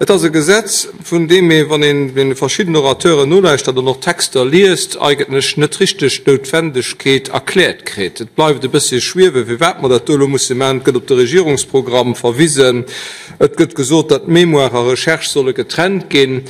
Et ass e Gesetz, vun deem ee, wann een deene verschiddenen Orateuren nolauschtert an och d'Texter liest, eigentlech net richteg d'Noutwendegkeet erkläert kritt. Et bleift e bëssche schwiewen, firwat mer dat do elo musse maachen. Et gëtt op de Regierungsprogramm verwisen. Et gëtt gesot, datt Mémoire a Recherche solle getrennt ginn.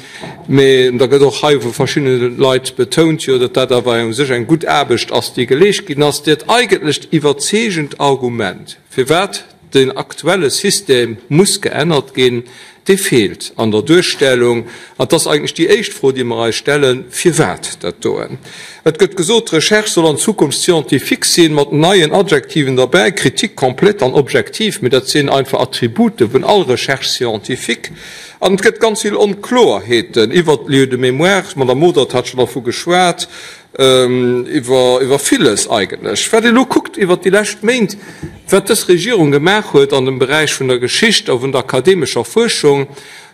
Mee da gëtt och hei vu verschiddene Leit betount, jo, datt dat awer u sech eng gutt Aarbecht ass, déi geleescht ginn ass. Dat eigentlecht iwwerzeegend Argument, firwat Den aktuelle System muss geännert ginn, dee feelt an der Duerstellung. An et ass eigentlech déi éischt Fro, déi mer eis stellen, Firwat dat doen? Et gëtt gesot, d'Recherche soll an Zukunft scientifique sinn, mat neien Adjektiven derbäi, critique, complète an objective, mee dat sinn einfach Attribute vun all Recherche scientifique. An et gëtt ganz vill Onkloerheeten iwwert d'Lieux de mémoire, d'Madame Modert hat schonn dervu geschwat, iwwer villes eigentlech. Wat ee elo kuckt iwwert déi lescht Méint, wat dës Regierung gemaach huet an dem Beräich vun der Geschicht a vun der akademescher Fuerschung,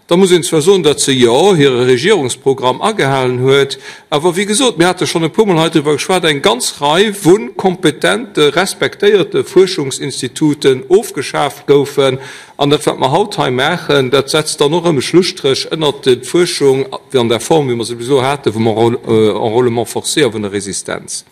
da muss een zwar soen, datt se, jo, hire Regierungsprogramm agehalen huet, awer wéi gesot, mir hate schonn e puermol hei driwwer geschwat, eng ganz Rei vu kompetente, respektéierte Fuerschungsinstituten ofgeschaaft goufen An dat, wat mer haut hei maachen, dat setzt dann och erëm e Schlusstréch ënnert d'Fuerschung an der Form, wéi mer se bis elo hate vum Enrôlement forcé a vun der Resistenz.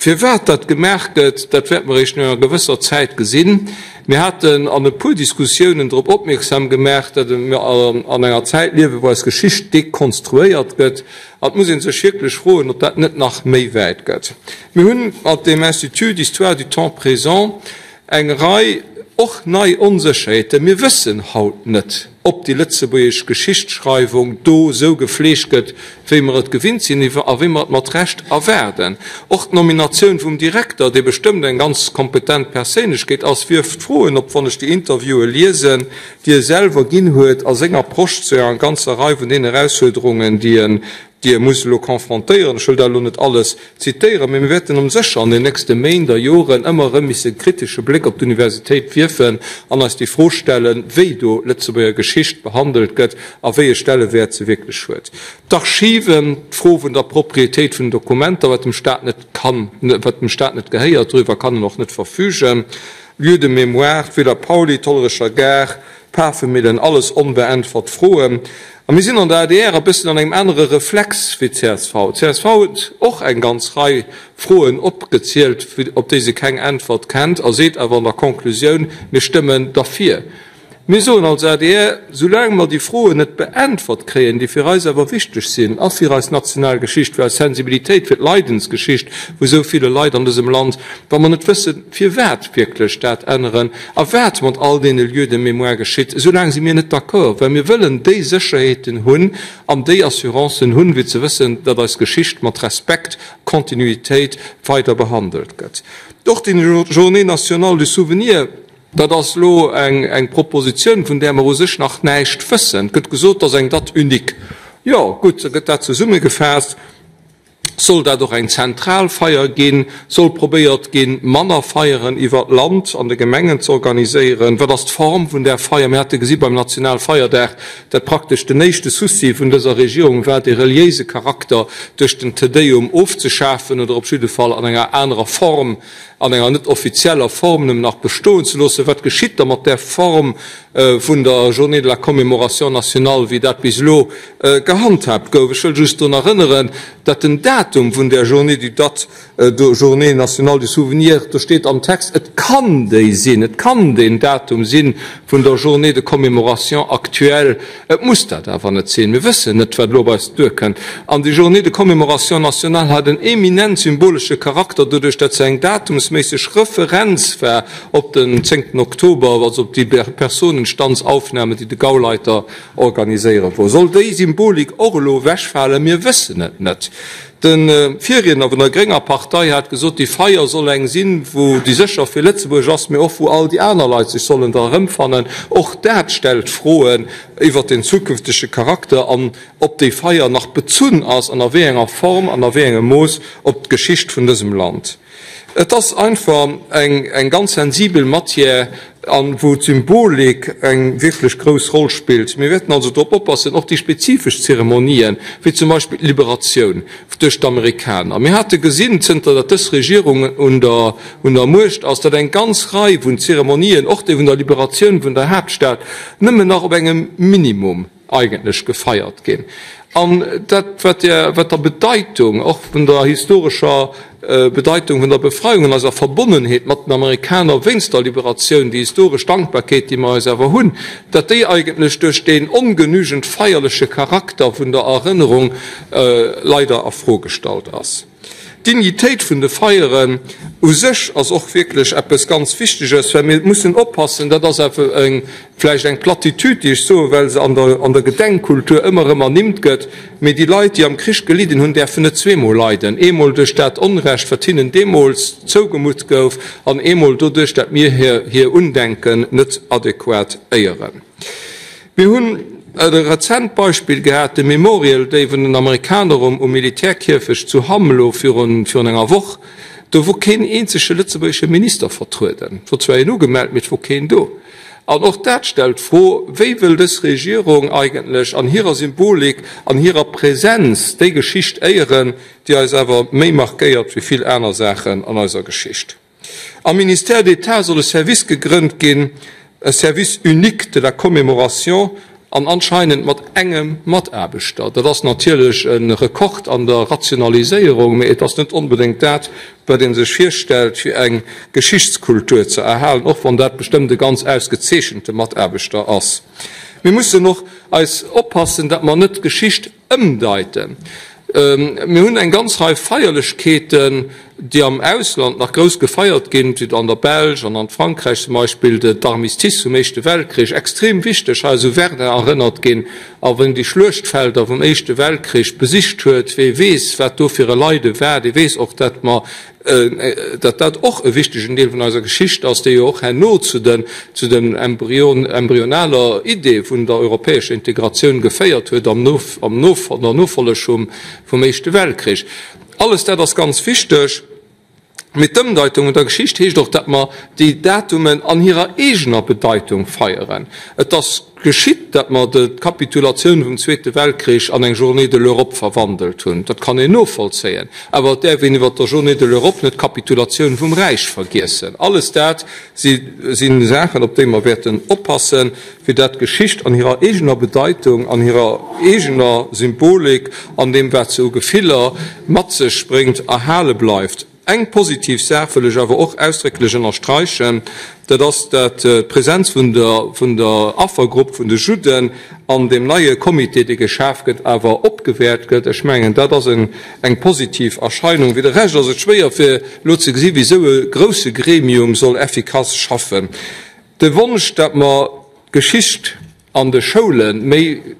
Firwat dat gemaach gëtt, dat wäerte mer eréischt no enger gewësser Zäit gesinn. Mir haten an e puer Diskussiounen drop opmierksam gemaach, datt mir an enger Zäit liewen, wou eis Geschicht dekonstruéiert gëtt. An et muss ee sech wierklech froen, ob dat net nach méi wäit gëtt. Mir hunn mat deem Institut d'histoire du temps présent Eng Rei och nei Onsécherheeten. Mir wëssen haut net, ob déi lëtzebuergesch Geschichtsschreiwung do esou gefleegt gëtt, wéi mer et gewinnt sinn a wéi mer et mat Recht erwaarden. Och d'Nominatioun vum Direkter, dee bestëmmt eng ganz kompetent Perséinlechkeet ass, wierft Froen op, wann ech déi Interviewe liesen, déi e selwer ginn huet a seng Approche zu enger ganzer Rei vun den Erausfuerderungen, déi en déi e muss elo confrontéieren. Ech wëll dat elo net alles zitéieren, mä mir wäerten erëm sécher an den nächste Méint a Joren ëmmer erëm misse e kritesche Bléck op d'Universitéit wierfen an eis déi Fro stellen, wéi do Lëtzebuerger Geschicht behandelt gëtt a wéi e Stellewäert se wierklech huet. D'Archiven, d'Fro vun der Propriétéit vun den Dokumenter, wat dem Stat net kann, wat dem Stat net gehéiert, doriwwer kann en och net verfügen. Lieux de mémoire, d'Villa Pauly, d'Hollerecher Gare, Pafemillen, alles onbeäntwert Froen. A mir sinn an der adr e bëssen an engem anere Reflex wéi d'CSV. D'CSV huet och eng ganz Rei Froen opgezielt, op déi se keng Äntwert kennt, a seet awer an der Konklusioun, Mir stëmmen derfir. Mir soen als adr, Soulaang mer déi Froen net beäntwert kréien, déi fir eis awer wichteg sinn, a fir eis national Geschicht, fir eis Sensibilitéit, fir d'Leidensgeschicht vu sou ville Leit an dësem Land, wa mer net wëssen, firwat wierklech dat änneren a wat mat all deene Lieux de mémoire geschitt, soulaang si mir net d'accord, well mir wëllen déi Sécherheeten hunn an déi Assurancen hunn, fir ze wëssen, datt eis Geschicht mat Respekt, Kontinuitéit weider behandelt gëtt. Och déi Journée nationale du souvenir, Dat ass elo eng Propositioun, vun där mer u sech nach näischt wëssen. Et gëtt gesot, dat ass eng Date unique. Jo, gutt, da gëtt dat zesummegefaasst. Soll dat och eng zentral Feier ginn? Soll probéiert ginn, manner Feieren iwwer d'Land an de Gemengen ze organiséieren? Wat ass d'Form vun där Feier? Mir hate gesi beim Nationalfeierdag, dat praktesch den éischte Souci vun dëser Regierung war, dee reliéise Charakter duerch den Te Deum ofzeschafen oder op jidde Fall an enger anerer Form an enger net offizieller Form nëmmen nach bestoen ze loossen. Wat geschitt da mat där Form vun der Journée de la Commémoration nationale, wéi dat bis elo gehandhaabt gouf? Ech wëll just drun erënneren, datt den Datum vun där Journée du date, Journée nationale du souvenir, do steet am Text, et kann déi sinn, et kann deen Datum si vun der Journée de commémoration actuelle. Et muss dat awer net sinn. Mir wëssen net, wat elo op eis duerkënnt. An déi Journée de commémoration nationale hat en eminent symbolesche Charakter, doduerch datt se eng datumsméisseg Referenz war op den zéngten Oktober, also op déi Personenstandsaufnahme, déi de Gauleiter organiséiere wor. Soll déi Symbolik och elo ewechfalen? Mir wëssen et net. De Virriedner vun der grénger Partei hat gesot, déi Feier soll eng sinn, wou déi sécher fir Lëtzebuerg ass, mee och wou all déi aner Leit sech sollen dra erëmfannen. Och dat stellt Froen iwwert den zukünftege Charakter an ob déi Feier nach bezunn ass an a wéi enger Form an a wéi engem Mooss op d'Geschicht vun dësem Land. Et ass einfach eng ganz sensibel Matière. An wou d'Symbolik eng wierklech grouss Roll spillt. Mir wäerten also drop oppassen, och déi spezifesch Zeremonien, wéi zum Beispill d'Liberatioun duerch d'Amerikaner. Mir hate gesinn, zënter datt dës Regierung un der un der Muecht ass, datt eng ganz Rei vun Zeremonien, och déi vun der Liberatioun vun der Haaptstad, nëmmen nach op engem Minimum eigentlech gefeiert ginn. An dat, wat der, wat der Bedeitung, och vun der historescher Bedeitung vun der Befreiung an eiser Verbonnenheet mat den Amerikaner wéinst der Liberatioun, déi historesch Dankbarkeet, déi mer eis awer hunn, datt déi eigentlech duerch deen ongenügend feierleche Charakter vun der Erënnerung leider a Fro gestallt ass. D'Dignitéit vun de Feieren u sech ass och wierklech eppes ganz Wichteges, well mir mussen oppassen, dat ass awer eng, vläicht eng Platitude, déi ech soen, well se an der, an der Gedenkkultur ëmmer erëm ernimmt gëtt, mee déi Leit, déi am Krich gelidden hunn, däerfen net zweemol leiden, eemol duerch dat Onrecht, wat hinnen deemools zougemutt gouf, an eemol doduerch, dat mir hir, hir Undenken net adequat éieren. Mir hunn e rezent Beispill gehat, de Memorial Day vun den Amerikaner um Militärkierfecht zu Hamm elo virun enger Woch. Do wor keen eenzege lëtzebuergesche Minister vertrueden. Et wor zwar een ugemellt, mee et wor keen do. An och dat stellt d'Fro, Wéi wëll dës Regierung eigentlech an hirer Symbolik, an hirer Präsenz déi Geschicht éieren, déi eis awer méi markéiert wéi vill aner Saachen an eiser Geschicht? Am Ministère d'État soll e Service gegrënnt ginn, e Service unique de la commémoration, an anscheinend mat engem Mataarbechter. Dat ass natierlech e Rekord an der Rationaliséierung, mee et ass net onbedéngt dat, wat ee sech virstellt, fir eng Geschichtskultur ze erhalen, och wann dat bestëmmt e ganz ausgezeechente Mataarbechter ass. Mir mussen och eis oppassen, datt mer net d'Geschicht Ëmdeiten. Mir hunn eng ganz Rei Feierlechkeeten, déi am Ausland nach grouss gefeiert ginn, wéi an der Belsch an an Frankräich zum Beispill d'Armistice vum Éischte Weltkrich, extrem wichteg, hei ass u Verdun erënnert ginn. A wien déi Schluechtfelder vum Éischte Weltkrich besicht huet, wee weess, wat do fir e Leide war, dee weess och, dat mer datt dat och e wichtegen Deel vun eiser Geschicht ass, dee jo och herno zu den, zu den Embryon, embryonaler Idee vun der europäescher Integratioun geféiert huet am No, am No, an der Nofolleg vum, vum Éischte Weltkrich. Alles dat ass ganz wichteg. Mee d'Ëmdeitung vun der Geschicht heescht och, datt mer déi Datumen an hirer eegener Bedeitung feieren. Et ass geschitt, datt mer d'Kapitulatioun vum Zweete Weltkrich an eng Journée de l'Europe verwandelt hunn. Dat kann een novollzéien. Awer et däerf een iwwer der Journée de l'Europe net d'Kapitulatioun vum Räich vergiessen. Alles dat si Saachen, op déi mer wäerten oppassen, fir dat d'Geschicht an hirer eegener Bedeitung, an hirer eegener Symbolik, an deem, wat se u Gefiller mat sech bréngt, erhale bleift. Eng positiv Saach wëll ech awer och ausdrécklech ënnersträichen, dat ass, dat d'Präsenz vun der vun der Affergrupp vun de Judden an deem neie Comité, dee geschaf gëtt, awer opgewäert gëtt. Ech mengen, dat ass eng eng positiv Erscheinung. Fir de Rescht ass et schwéier fir elo ze gesi wéi esou e grousse Gremium soll effikass schaffen. De Wonsch, dat mer d'Geschicht an de Schoule méi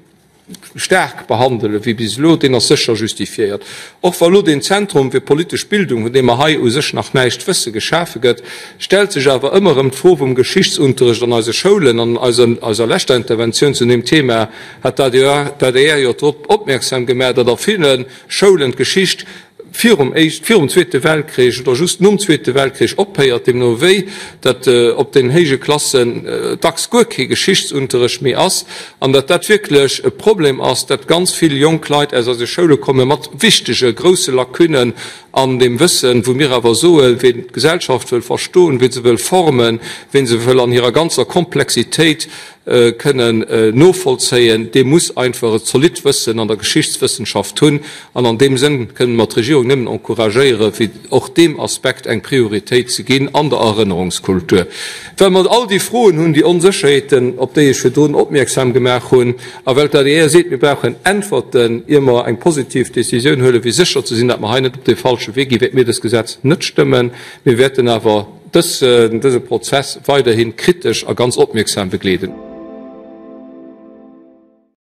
staark behandele wéi bis elo, deen ass sécher justifiéiert. Och wa lo deen Zentrum fir politesch Bildung, vun deem mer hei u sech nach näischt wësse, geschafe gëtt, stellt sech awer ëmmer erëm d'Fro vum Geschichtsunterrecht an eise Schoulen. An eiser leschter Interventioun zu deem Thema hat d'ADR jo drop opmierksam gemaach, datt a ville Schoulen d'Geschicht virum éischt, virum Zweete Weltkrich oder just nom Zweete Weltkrich ophéiert, deemno wéi dat op den héije Klassen dacks guer kee Geschichtsunterrecht méi ass, an datt dat wierklech e Problem ass, datt ganz vill jonk Leit aus eise Schoule komme mat wichtege grousse Lacunnen an deem Wëssen, wou mir awer soen, ween d'Gesellschaft wëll verstoen, ween se wëll formen, ween se wëll an hirer ganzer Komplexitéit kënnen novollzéien, dee muss einfach e zolidd Wëssen an der Geschichtswëssenschaft hunn. An an deem Sënn kënnen mer d'Regierung nëmmen encouragéieren, fir och deem Aspekt eng Prioritéit ze ginn an der Erënnerungskultur. Well mer all déi Froen hunn, déi Onsécherheeten, op déi ech virdrun opmierksam gemaach hunn, a well d'ADR seet, mir brauchen Äntwerten, ier mer eng positiv Décisioun huelen, fir sécher ze sinn, datt mer hei net op dee falsche Wee ginn, wäerte mir dëst Gesetz net stëmmen. Mir wäerten awer dëse Prozess weiderhi kritesch a ganz opmierksam begleeden.